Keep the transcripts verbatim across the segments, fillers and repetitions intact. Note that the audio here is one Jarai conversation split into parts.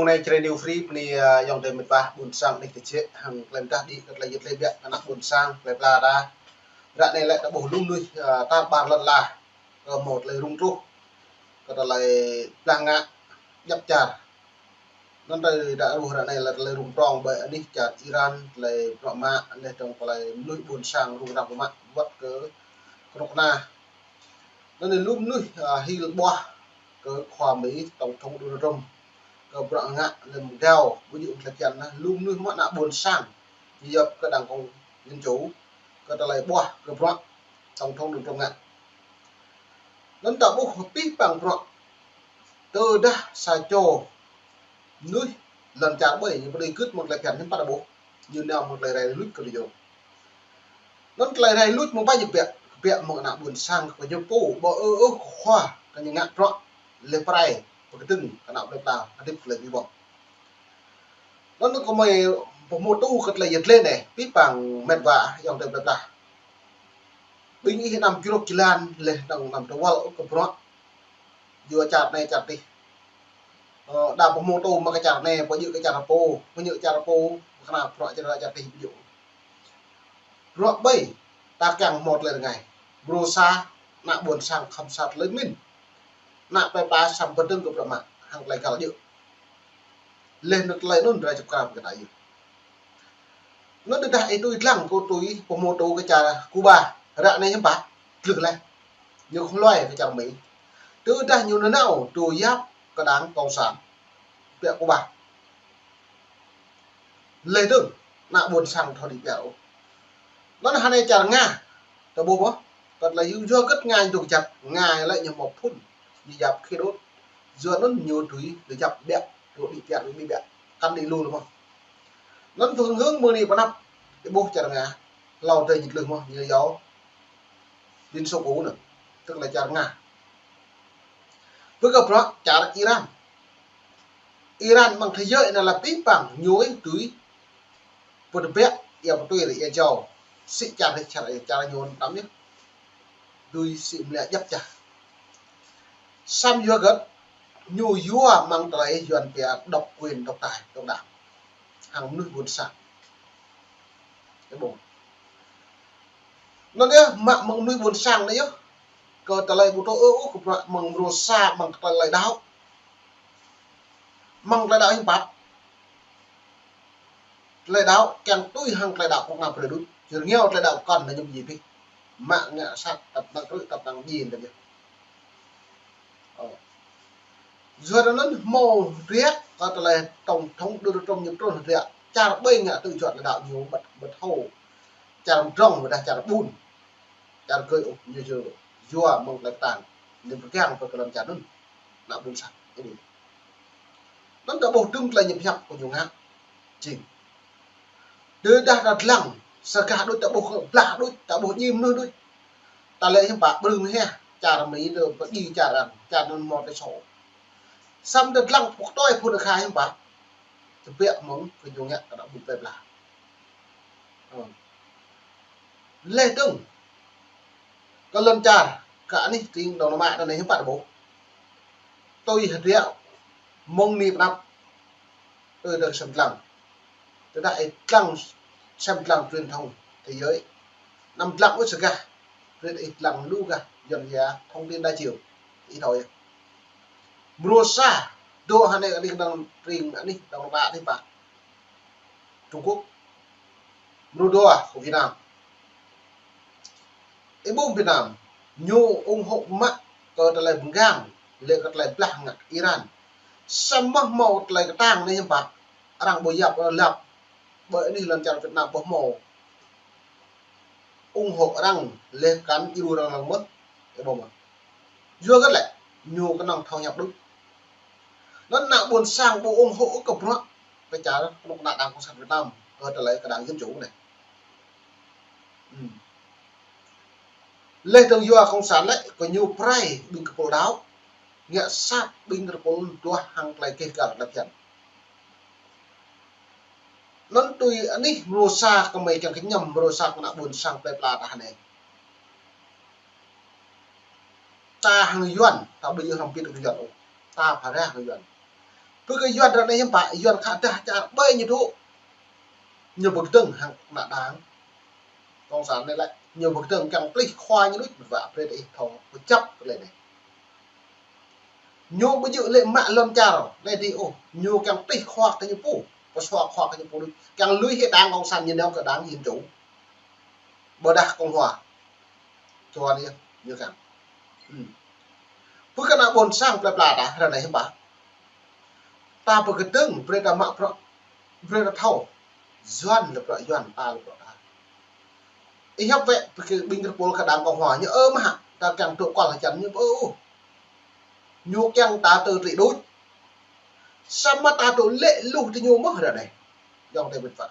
Anai Jrai New Free, bơni, ơ, ayŏng adơi mĕt wa ƀôn sang anih tơjĕ, hăng tơlơi mơdah đĭ kơ tơlơi yăt tơlơi biă kơ ană ƀôn sang plơi pla ta. Ră anai lĕ ta ƀuh lŏm mơnuih, ơ, tar ƀar lŏn ala, kơ hmâo tơlơi rŭng truh, kơ tơlơi blah ngă, djăp čar. Anŭn ta ƀuh ră anai lĕ tơlơi rŭng prŏng ƀơi anih čar Iran, tơlơi bruă mă, laih dơ̆ng tơlơi mơnuih ƀôn sang rŭng răng mă wơ̆t kơ kơnuk kơna. Anŭn lŏm mơnuih, ơ, hil ƀuah kơ khua Mi Tổng thống Donald Trump kơ bruă ngă lăm gao ƀu djơ̆ tơlơi phiăn anŭn, lŏm mơnuih mơ̆ ană ƀôn sang, yap kơ đảng Cộng Dân Chủ, kơ tơlơi ƀuah kơ bruă Tổng thống Donald Trump ngă. Anŭn ta ƀuh pih păng bruă, tơdah sa čô mơnuih lŏn čar ƀơi, ñu pơđĭ gưt mơ̆ng tơlơi phiăn hiư̆m pă ta ƀuh, ñu nao mơ̆ng tơlơi rai luč kơ ñu. Anŭn tơlơi rai luč mơ̆ng ƀai ñu biă, biă mơ̆ng ană ƀôn sang kơ ñu pô, ƀơ ơ ơ khua kơ ñu ngă bruă, laih pơrai pơkơdơ̆ng kơ ană plơi pla hơdip tơlơi bi ƀong. Anŭn kơmơi pơhmutu kơ tơlơi yăt tơlơi anai, pih păng mĕt wa ayŏng adơi plơi pla. Ƀing ih anăm čruk jơlan laih dơ̆ng anăm tơwăl kơ bruă yua čar anai čar adih. Ơ, đa pơhmutu mă kơ čar anai, pơjing kơ čar pô, pơjing čar pô, kơnă bruă čar anai čar adih pơjing. Bruă ƀai, ta kiăng hmâo tơlơi rơngai. Bruă sa, ană ƀôn sang khŏm sa tơlơi pơmĭn. Ană plơi pla săm pơdơ̆ng kơ bruă mă, hăng tơlơi găl djơ̆. Laih anŭn tơlơi anŭn rai čơkra kơ ta yơh. Anŭn tơdah ih tui lăng kơ tui pơhmutu kơ čar Cuba, ră anai hiư̆m pă, glưh laih. Ñu khul lui kơ čar Mi. Tơdah ñu nanao tui yap kơ đảng Cộng sản, biă Cuba. Laih dơ̆ng, ană ƀôn sang thâo đĭ biă ôh. Anŭn hơnai čar Nga, ta ƀuh mơ̆, kơ tơlơi yua hơget Nga ñu dŏ kơjăp, Nga lĕ ñu hmâo phŭn, ñu yap khĭ đôč. Yua anŭn ñu tui, ñu yap biă, dŏ đĭ biă, dŏ đĭ biă, kăn đĭ lu lơi mơ̆. Anŭn phương hướng mơ̆ng anai pơ anăp, ta ƀuh čar Nga, hlâo adih ñu glưh mơ̆, ñu yua Liên Xô cũ anŭn, tức là čar Nga. Pơ kơ bruă čar Iran. Iran mơ̆ng thế giới anai lĕ pih păng ñu tui pơtơbiă, ia pơtui ră ia jâo. Sĭ čar ră čar, čar ñu tăm yơh. Tui sĭ mơlia djăp čar. Săm yua hơget, ñu yua mơ̆ng tơlơi Yuan pia độc quyền, độc tài, độc đạo. Hăng mơnuih ƀôn sang. Anŭn yơh, mă mơ̆ng mơnuih ƀôn sang anai yơh. Kơ tơlơi ƀu tŭ ôh, ôh, kơ bruă mơ̆ng mrô sa, mơ̆ng tơlơi đaŏ. Mơ̆ng tơlơi đaŏ hiư̆m pă. Tơlơi đaŏ, kiăng tui hăng tơlơi đaŏ kơ ngă brơi đôč. Jơr ngiao tơlơi đaŏ kăn anŭn ñu ƀu djơ̆ pih. Mă ngă sat, tăp năng krư̆, tăp năng djin tơbiă. Ơ. Yua anŭn hmâo hơdră, kơ tơlơi Tổng thống Donald Trump ñu trŭn hơdră. Čar ƀai ngă tui yua tơlơi đaŏ ñu băt, băt hô. Čar mdrŏng, ƀôdah čar ƀun. Čar gơi ôh, ñu yua, yua mơ̆ng tơlơi kơtang. Ñu pơgang pơ kơ lŏn čar anŭn. Ană ƀôn sang. Anŭn ta ƀuh dơ̆ng tơlơi ñu pơhiăp kơ ñu ngă. Jing. Tơdah ta lăng, sa gah đôč ta ƀuh blah đôč, ta ƀuh djim mơnuih đôč. Ta lĕ hiư̆m pă ƀrư̆ mơ̆ hă, čar Mi tơ pơdjai čar anŭn, čar anŭn hmâo tơlơi sô. Săm ta lăng pơtui phŭn akha hiư̆m pă. Tơbiă mơ̆ng kơ ñu ngă kơ ană ƀôn plơi pla. Ơ. Laih dơ̆ng. Kơ lŏn čar, kơ anih tring Đông Nam Á anai hiư̆m pă ta ƀuh. Tui hơdră mơ̆ng anai pơ anăp. Tui dơ̆ng sem lăng. Tơdah ih lăng sem lăng truyền thông thế giới. Anăm lăng ôh sa gah. Brơi ih lăng lu gah, Yuan pia thông tin đa chiều. Ih thâo yơh. Mrô sa, dŏ hơnai anih dơ̆ng tring anih Đông Nam Á hiư̆m pă. Trung Quốc. Mrô dua kơ Việt Nam. Ih ƀuh Việt Nam, ñu ủng hộ mă kơ tơlơi pơgang, laih kơ tơlơi blah ngă Iran. Samơ̆ hmâo tơlơi kơtang anai hiư̆m pă, arăng ƀu yap, arăng lăp. Ƀơi anih lŏn čar Việt Nam ƀu hmâo ủng hộ arăng, laih kăn djru arăng lăng mơ̆n. Ih ƀuh mơ̆. Yua hơget lĕ, ñu kơnơ̆ng thâo hiăp đôč. Anŭn ană ƀôn sang ƀu ủng hộ kơ bruă, kơ čar kơnuk kơna đảng Cộng sản Việt Nam, kơ tơlơi kơ đảng Dân Chủ anai. Hm. Laih dơ̆ng yua Cộng sản lĕ, kơ ñu pơrai ƀing kơpul đaŏ, ngă sat ƀing kơpul duah hăng tơlơi keh găl tơlơi phiăn. Anŭn tui anih mrô sa kơmơi kiăng kơñăm mrô sa kơ ană ƀôn sang plơi pla ta hơnai. Ta hăng Yuan, ta ƀu djơ̆ hrŏm hơbĭt kơ Yuan ôh. Ta phara hăng Yuan. Pơ kơ Yuan ră anai hiư̆m pă, Yuan khă dah čar ƀơi ñu dŏ. Ñu pơkơdơ̆ng hăng ană đảng cộng sản anai lĕ, ñu pơkơdơ̆ng kiăng plih khua ñu đôč, mĕt wa, brơi ih thâo pơčăp kơ lĕ anai. Ñu ƀu djơ̆ lĕ mă lŏn čar lĕ dih ôh, ñu kiăng plih khua kơ ñu pô, pơsua khua kơ ñu pô đôč. Kiăng lui hĭ đảng cộng sản ñu nao kơ đảng dân chủ, ƀôdah cộng hòa. Čuăn yơh, ñu kiăng. Ư. Pơ kơ ană ƀôn sang plơi pla ta, ră anai hiư̆m pă. Ta pơkơdơ̆ng, brơi ta mă bruă, brơi ta thâo. Yuan lĕ bruă Yuan, ta lĕ bruă ta. Ih hiăp wơ̆t, pơ kơ ƀing kơpul kơ đảng cộng hòa, ñu ơ mă, ta kiăng dŏ kual hơjăn ñu ƀu ôh. Ñu kiăng ta tơ tơlơi đôč. Samơ̆ ta dŏ lĕ luh tơ ñu mơ̆ ră anai. Yŏng tơ mĕt wa.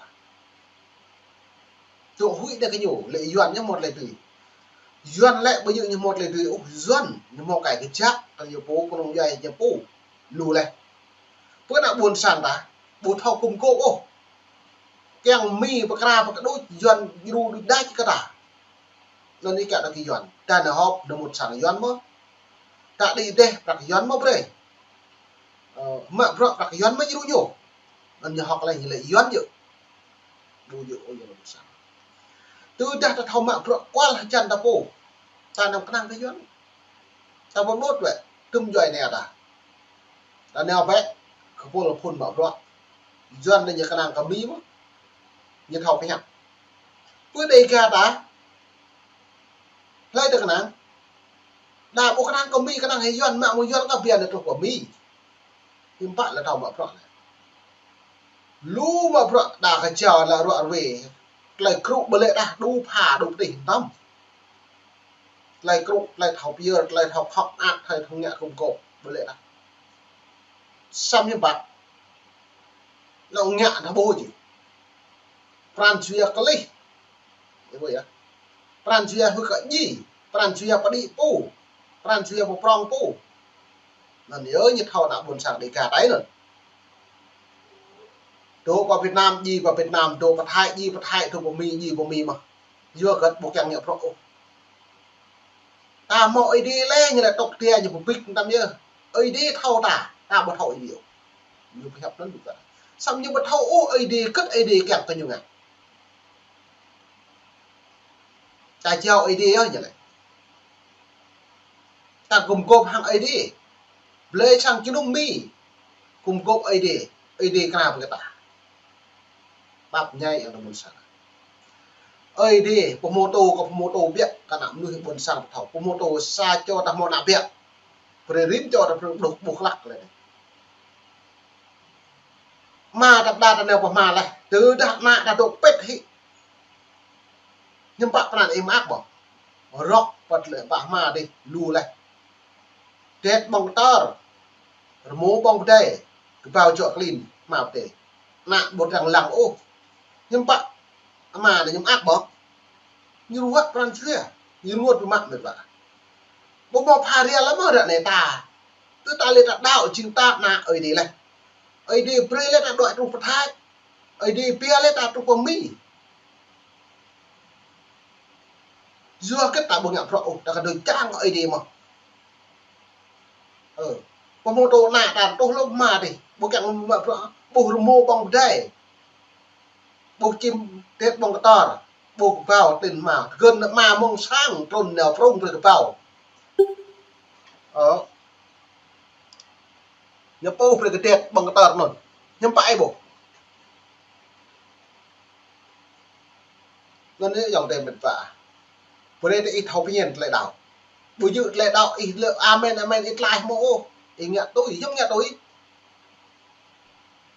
Dŏ huĭ đah kơ ñu, lĕ Yuan ñu hmâo tơlơi dưi. Yuan lĕ ƀu djơ̆ ñu hmâo tơlơi dưi ôh, Yuan ñu hmâo kơ kơjăp, kơ ñu pô, kơnung djuai ñu pô. Lu leh. Pơ ană ƀôn sang ta, ƀu thâo gum gôp ôh. Kiăng Mi pơkra pơkơđuč Yuan djru đuč đač kơ ta. Anŭn yơh kiăng đah kơ Yuan. Ta nao họp, nao mŭt sang Yuan mơ̆. Ta đĭ đeh prăk Yuan mơ̆ brơi. Ơ, mă bruă prăk Yuan mơ̆ djru ñu. Anŭn ñu hŏk leh ñu lĕ Yuan djơ̆. Ƀu djơ̆ ôh Yuan ƀôn sang. Tơdah ta thâo mă bruă kual hơjăn ta pô. Ta anăm kơnang kơ Yuan. Ta pơmŭt wơ̆t, tŭm djuai anai ta. Ta nao bĕ, kơpul phŭn mă bruă. Yuan anai ñu kơnang kơ Mi mơ̆. Ñu thâo pơhiăp. Pơ Đêga ta. Hlơi ta kơnang. Đa ƀu kơnang kơ Mi, kơnang hĭ Yuan, mă mơ̆ng Yuan kơ biă anai truh pơ Mi. Hiư̆m pă lĕ thâo mă bruă lĕ. Lu mă bruă đa kơ jao lĕ ruă ruê. Tơlơi krŭ ƀu lĕ đah, đu pha, đu pơtih tăm. Tơlơi krŭ, tơlơi thâo pơyơr, tơlơi thâo khŏk mơak, tơlơi thâo ngă gum gôp, ƀu lĕ đah. Samơ̆ hiư̆m pă. Lŏ ngă ta ƀu djơ̆. Pran jua kơlih. Ih ƀuh yơh. Pran jua hmư̆ kơ djai, pran jua pơđĭ pô, pran jua pơprŏng pô. Anŭn yơh ñu thâo ană ƀôn sang Đêga ta anŭn. Dŏ pơ Việt Nam, djai pơ Việt Nam, dŏ pơ Thái, djai pơ Thái, dŏ pơ Mi, djai pơ Mi mơ̆. Yua hơget ƀu kiăng ngă bruă ôh. Ta hmâo Ơi Adai leh, ñu lĕ tŏk tia ñu pơbĭt tăm yơh. Ơi Adai thâo ta, ta ƀu thâo Ơi Adai ôh. Ñu pơhiăp anŭn ƀu kơ. Samơ̆ ñu ƀu thâo ôh Ơi Adai, hơget Ơi Adai kiăng kơ ñu ngă. Ta jao Ơi Adai yơh ñu lĕ. Ta gum gôp hăng Ơi Adai. Blơi sang jơnum Mi. Gum gôp Ơi Adai. Ơi Adai kơnang brơi kơ ta. Pap ñai yơh ană ƀôn sang. Ơi Adai, pơhmutu kơ pơhmutu biă, kơ ană mơnuih ƀôn sang thâo. Pơhmutu sa čô ta hmâo ană biă. Brơi rĭm čô ta brơi ƀuh, ƀuh hlăk lĕ. Ama ta pơđar ta nao pơ hma leh, tơdah ană ta dŏ pĭt hĭ. Hiư̆m pă pran ih mơak ƀơh. Rŏk pơ tơlơi pơ hma dih lu leh. Đet ƀơ̆ng kơtor. Rơmô ƀơ̆ng pơdai. Kơbao jŏk klin hma pơdai. Ană ƀu trăng lăng ôh. Hiư̆m pă ama ta ñu mơak ƀơh. Ñu ruă pran jua. Ñu rơngot biă mă mĕt wa. Ƀu hmâo pha ria lăm ră anai ta. Tơ ta lĕ ta đaŏ jing ta ană Ơi Adai leh. Ơi Adai brơi leh ta đuaĭ truh pơ Thái. Ơi Adai pia leh ta truh pơ Mi. Yua hơget ta ƀu ngă bruă ôh, ta kơdơi čang Ơi Adai mơ̆. Ơ, pơhmutu ană ta truh lŏm hma dih, ƀu kiăng mă bruă, ƀuh rơmô ƀơ̆ng pơdai. Ƀuh čim đet ƀơ̆ng kơtor, ƀuh kơbao klin hma, tơgơ̆n ană ama mơ̆ng sang trŭn nao prŭng brơi kơbao. Ơ. Ñu pô brơi kơ đet ƀơ̆ng kơtor anŭn. Hiư̆m pă ih ƀuh. Anŭn yơh ayŏng adơi mĕt wa. Brơi ta ih thâo pơñen tơlơi đaŏ. Ƀu djơ̆ tơlơi đaŏ ih lĕ amen, amen ih tlaih hmâo ôh. Ih ngă tui, yơh ngă tui.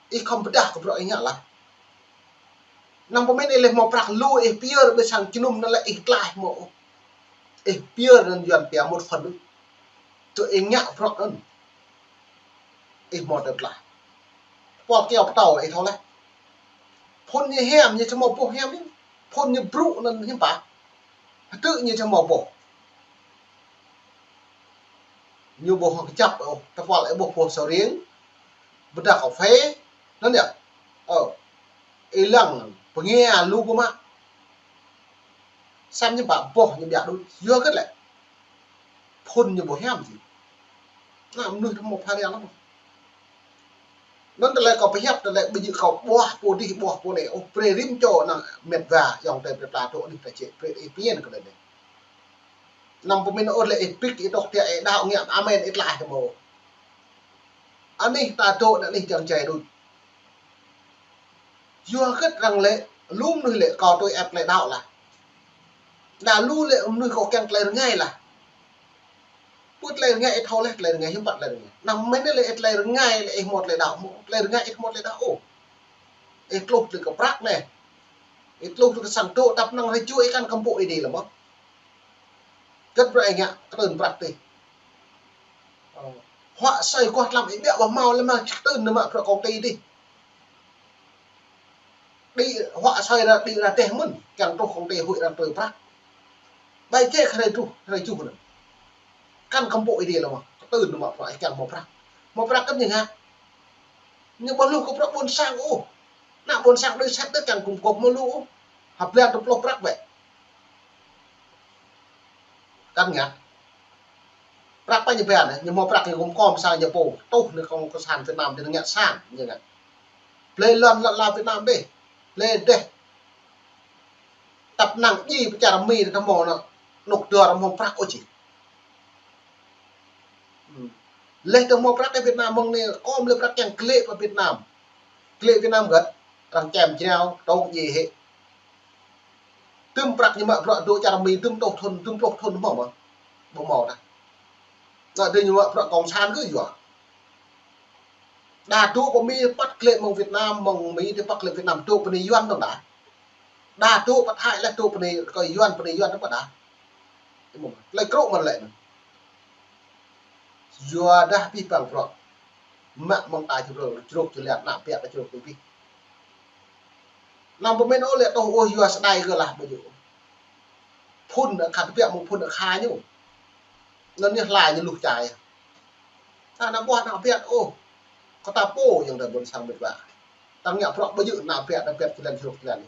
Ih khŏm pơdah kơ bruă ih ngă lah. Anăm pơmĭn ih lĕ hmâo prăk lu ih pơyơr ƀơi sang jơnum anŭn lĕ ih tlaih hmâo ôh. Ih pơyơr anŭn Yuan pia một phần. Tơ ih ngă bruă anŭn. Ih hmâo tơlơi tlaih. Pôl kiaŏ pơtâo ih thâo leh. Phŭn ñu hiam, ñu či hmâo boh hiam ñu. Phŭn ñu brŭ anŭn hiư̆m pă. Hơdơ̆ ñu či hmâo boh. Ñu ƀu hŏng kơjăp ôh, tơpăl ih ƀuh boh sơriêng, ƀôdah kơphê, anŭn yơh. Ơ, ih lăng, pơngia lu pơmă. Samơ̆ ñu ƀă boh ñu ƀiă đôč, yua hơget lĕ. Phŭn ñu ƀu hiam či. Ană mơnuih ta hmâo pha ria lăm. Anŭn tơlơi kâo pơhiăp, tơlơi ƀu djơ̆ kâo ƀuah pô adih, ƀuah pô anai. Ôh, brơi rĭm čô ană met wa ayŏng adơi plơi pla dŏ anih ta čĕ, brơi ih pơmĭn kơ tơlơi anai. Anăm pơmĭn ôh lĕ ih pik, ih tŏk tiă, ih đaŏ ngă amen, ih tlaih tơmô. Anih ta dŏ anai anih čang čai đôč. Yua hơget arăng lĕ, lu mơnuih lĕ kâo tui ĕp tơlơi đaŏ lah. Đa lu lĕ mơnuih kâo kiăng tơlơi rơngai lah. Pơ tơlơi rơngai ih thâo laih, tơlơi rơngai hiư̆m pă tơlơi rơngai. Anăm mĭn lĕ ih tơlơi rơngai lĕ ih hmâo tơlơi đaŏ, hmâo tơlơi rơngai ih hmâo tơlơi đaŏ ôh. Ih tluh tui kơ prăk anai. Ih tluh tui kơ sang dŏ, tăp năng hrơi jua ih kăn kơmpŭ Ơi Adai lĕ mơ̆. Hơget brơi ih ngă kơtưn prăk adih. Ơ, huă asơi guah tlam ih ƀiă ƀu hmâo lĕ mơ̆, kơtưn nao mă bruă công ty adih. Đĭ huă asơi ra, đĭ ra dêh mơ̆n, kiăng truh công ty huĭ arăng trơ prăk. Ƀai jĕ hrơi truh, hrơi juh anŭn. Kăn kơmpŭ Ơi Adai lĕ mơ̆, kơtưn nao mă bruă ih kiăng hmâo prăk. Hmâo prăk kơtưn ñu ngă. Ñu ƀu hluh kơ bruă ƀôn sang ôh. Ană ƀôn sang đuaĭ sat tơ kiăng gum gôp hmâo lu ôh. Hơblan tơpluh prăk bĕ. Kăn ngă. Prăk pă ñu ƀiă anai, ñu hmâo prăk ñu gum kom sang ñu pô, tuh anai kông kơ sang Việt Nam, ñu ngă sang, ñu ngă. Blơi lŏn lŏn la Việt Nam dêh. Blơi dêh. Tăp năng djai pơ čar Mi tơ hmâo anŭn, anŏ dua hmâo prăk ôh či. Hmm. Laih tơ hmâo prăk tơ Việt Nam mơ̆ng anai, kom lĕ prăk kiăng klĕ pơ Việt Nam. Klĕ Việt Nam hơget, arăng čem jrao, tŏng djai hĕ. Tơm prăk ñu mă bruă dŏ čar Mi tơm tuh thŭn, tơm pluh thŭn hmâo mơ̆? Ƀu hmâo tah. Anŭn adih ñu mă bruă cộng sản kơ yua. Đa dŏ pơ Mi păt klĕ mơ̆ng Việt Nam, mơ̆ng Mi tơ păt klĕ Việt Nam dŏ pơ anai Yuan tơ̆ng đa. Đa dŏ pơ Thái laih dŏ pơ anai kơ Yuan, pơ anai Yuan tơ̆ng pơ đa. Tơlơi krŭ mơ̆n lĕ anŭn. Yua dah abih bang bruă. Mă mơ̆ng ta jrôk, jrôk jơlan, ană ƀiă ta jrôk tui abih. Anăm pơmĭn ôh lĕ tuh ôh yua sơđai kơ lah ƀu djơ̆. Phŭn akha tơbiă mơ̆ng phŭn akha ñu. Anŭn ñu hla ñu luh čai. Ta anăm ƀuah ană ƀiă ôh. Kơ ta pô ayŏng adơi ƀôn sang met wa. Ta ngă bruă ƀu djơ̆ ană ƀiă, ană ƀiă jơlan jrôk jơlan.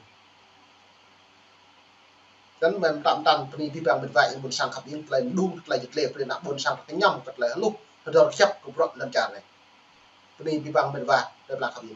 Anŭn mơ̆n tơm tăn bơni abih bang met wa ayŏng ƀôn sang khăp ing, tơlơi mơđung, tơlơi jơtlaih brơi ană ƀôn sang ta kơñăm kơ tơlơi hluh, hơdơr kơjăp kơ bruă lŏn čar anai. Bơni abih bang met wa, tơlơi pơblang khăp ing.